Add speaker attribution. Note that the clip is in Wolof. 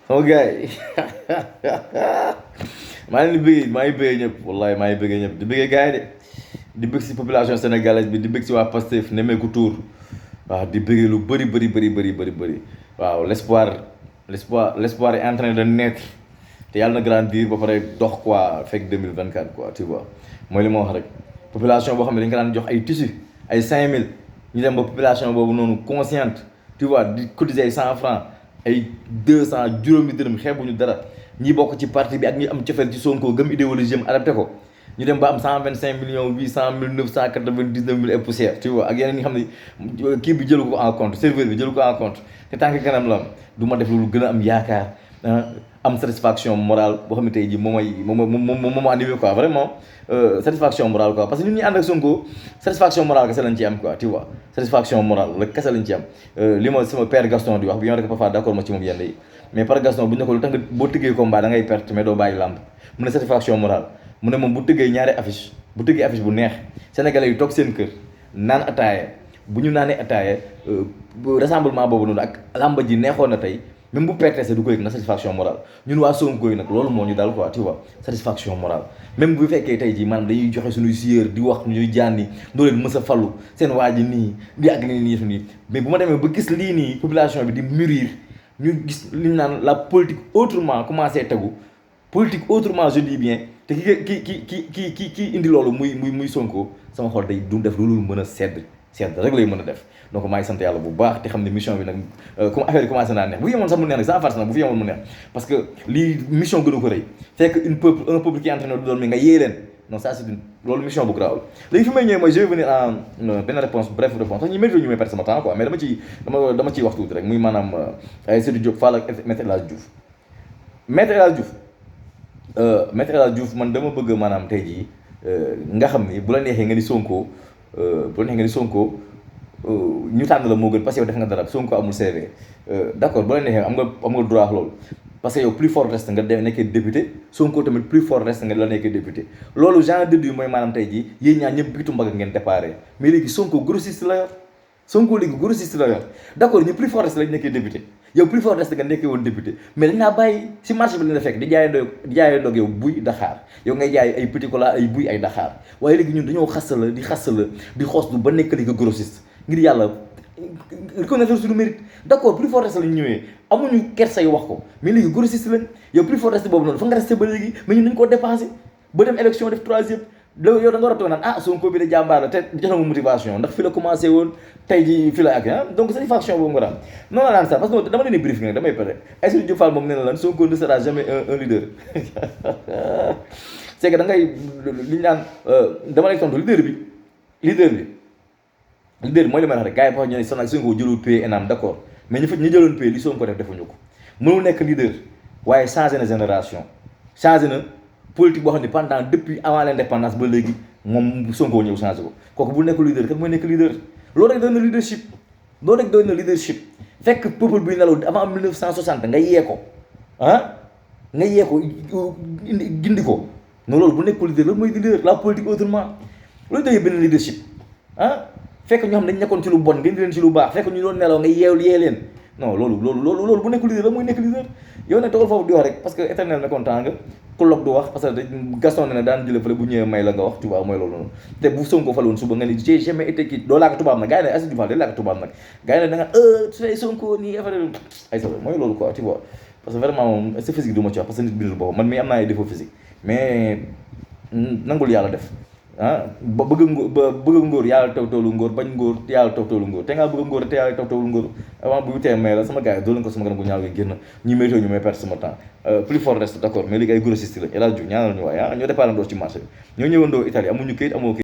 Speaker 1: sama gars yi maa ngi bëgg maa ngi bëggee ñëpp wallahi maa ngi bëggee ñëpp di bëggee gars yi de di bëgg si population sénégalaise bi di bëgg si waa Pastef Nemmeeku Tour waaw di bëggee lu bëri waaw l'espoir est en train de naître te yàlla na grandir ba pare dox quoi fekk 2024 quoi tu vois mooy li ma wax rek population boo xam ne dañ ko daan jox ay tissus ay 5000 ñu dem ba population boobu noonu consciente tu vois di cotiser ay 100 francs ay 200 juróomi dërëm xeebuñu dara ñi bokk ci parti bi ak ñi am cofeel ci Sonko gëm idéologie am adapté ko ñu dem ba am 125 millions 800 999 000 et poussière tu vois ak yeneen ñi xam ne kii bi jëlu ko en compte serveur bi jëlu ko en compte te tànk kanam la am du ma def loolu gën a am yaakaar am satisfaction morale boo xam ne tey jii moom animé quoi vraiment satisfaction morale quoi parce que ñun ñuy ànd ak Sonko satisfaction morale kese lañ ci am quoi tu vois satisfaction morale la kese lañ ci am li ma sama père Gaston di wax bi ñoo rek parfois d'accord ma ci moom yenn yi mais par Gaston bu ñu ne ko lu tax nga boo tëggee combat da ngay perte mais doo bàyyi làmb mu ne satisfaction morale mu ne moom bu tëggee ñaari affiche bu tëggee affiche bu neex sénégalais yi toog seen kër naan ataaya bu ñu naanee ataaya rassemblement boobu noonu ak làmba ji neexoon na tey même bu perte du ko yëg na satisfaction morale ñun waa Sonko yi nag loolu moo ñu dal quoi tu vois satisfaction morale même bu fekkee tey jii maanaam dañuy joxe suñuy sieur di wax ñuy jànni doo leen mës a fallu seen waa ji nii di ak nii mais bu ma demee ba gis lii nii population bi di mûrir ñu gis li ñu naan la politique autrement commencé tegu politique autrement je dis bien te ki indi loolu muy Sonko sama xol day du def loolu mën a sedd rek lay mën a def donc maa ngi sant yàlla bu baax te xam ne mission bi nag comme affaire yi commencé naa neex bu fi yemoon sax mu neex nag sans farce nag bu fi yemoon mu neex parce que lii mission gënu ko rëy fekk un peuple qui est en train de dormir nga yee leen non ça c'est une loolu mission bu grave léegi fi may ñëwee mooy je vais venir en benn réponse bref réponse sax ñu mérite ñu may perdre sama temps quoi mais dama ciy wax tuuti rek muy maanaam Aïssatou Diop Fall ak Maître El Hadji Diouf Maître El Hadji Diouf man dama bëgg maanaam tey jii nga xam ni bu la neexee nga ni Sonko ñu tànn la moo gën parce que yow def nga dara Sonko amul CV d'accord boo leen neexee am nga droit loolu parce que yow plus fort reste nga nekkee député Sonko tamit plus fort reste nga la nekkee député loolu genre de mooy maanaam tey jii yéen ñaar ñëpp bitu mbagg ngeen déparé mais léegi Sonko grossiste la yor d'accord ñu plus fort reste lañ nekkee député yow plus fort reste nga nekkee woon député mais dañ naa bàyyi si marché bi lañ la fekk di jaayee ndoog yow buy Dakar yow ngay jaay ay petit cola ay buy ay Dakar waaye léegi ñun dañoo xas la di xoos ba nekk li nga grossiste ngir yàlla reconnaître suñu mérite d'accord plus fort reste lañ ñëwee amuñu kersay wax ko mais léegi grossiste lañ yow plus fort reste boobu noonu fa nga resté ba léegi mais ñun dañu koo dépassé ba dem élection def troisième yow da nga war a toog naan Sonko bi de jàmbaar la te jox na ma motivation ndax fi la commencé woon tey ji fi la ak donc satisfaction boobu nga daan noonu la daan sax parce que dama leen di briefing nag damay pare Aïssatou Diop Fall moom nee na lan Sonko ne sera jamais un leader c'est que da ngay li ñu naan dama lay tontu leader bi mooy li may wax rek gars yi ñu ne Sonko jëlul paie enam d'accord mais ñu jëloon paie li Sonko def defuñu ko mënul nekk leader waaye changé na génération changé na politique boo xam ne pendant depuis avant l'indépendance ba léegi moom Sonko ñëw changé ko kooku bu nekk leader kat mooy nekk leader loolu rek doon na leadership fekk peuple bi nelaw avant 1960 nga yee ko gindi ko non loolu bu nekk leader loolu mooy leader la politique autrement loolu day benn leadership fekk ñoo xam dañ nekkoon ci lu bon ngeen di leen ci lu baax fekk ñu doon nelaw nga yee leen non loolu bu nekk leader la mooy nekk leader yow nag togal foofu di wax rek parce que éternel mécontent nga ku log du wax parce que Gaston ne na daan jële fële bu ñëwee may la nga wax tubaab mooy loolu noonu te bu Sonko faloon suba nga ni j'ai jamais été kii doo laa ko tubaab nag gars yi ne Aïssatou Diop Fall day laa ko tubaab nag gars yi ne da nga say Sonko nii affaire ay sa mooy loolu quoi tu vois parce que vraiment moom c'est physique du ma ci wax parce que nit bindul boppam man mii am naa ay défaut physique mais nangul yàlla def bëgg ngóor yàlla taw tawlu ngóor bañ ngóor yàlla taw tawlu ngóor te ngaa bëgg ngóor te yàlla taw tawlu ngóor avant bu tee may la sama gars yi doo leen ko sama kanam gu ñaaw gi génn ñi météo ñu may perdre sama temps plus fort reste d'accord mais léegi ay grossiste la El Hadji Diouf ñaanal ñu waaye ñoo départandoo ci marché bi ñoo ñëwandoo Italie amuñu këyit amoo këyit